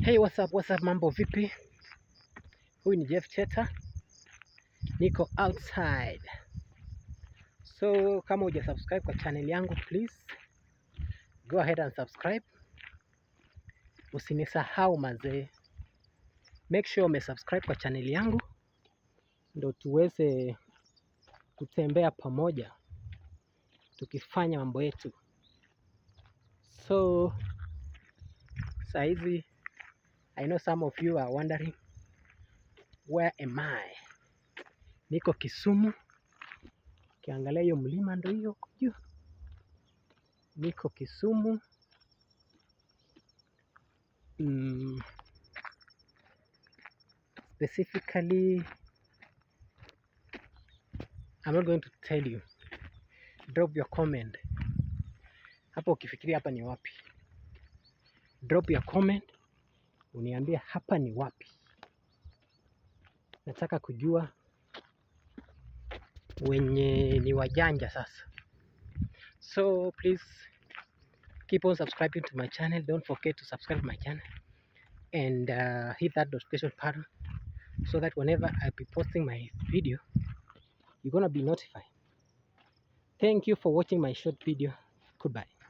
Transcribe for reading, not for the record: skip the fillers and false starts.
Hey, what's up, mambo vipi? Huyu ni Jeff Cheta, niko outside. So kama huja subscribe kwa channel yangu, please go ahead and subscribe. Usinisahau mazee, make sure umesubscribe kwa channel yangu ndo tuweze kutembea pamoja tukifanya mambo yetu. So saa hizi I know some of you are wondering, where am I? Niko Kisumu. Ukiangalia hiyo mlima ndo hiyo huko juu. Niko Kisumu. Specifically, I'm not going to tell you. Drop your comment hapo ukifikiria hapa ni wapi. Drop your comment uniambie hapa ni wapi. Nataka kujua wenye ni wajanja sasa. So please keep on subscribing to my channel. Don't forget to subscribe to my channel and hit that notification button so that whenever I be posting my video, you're gonna be notified. Thank you for watching my short video. Goodbye.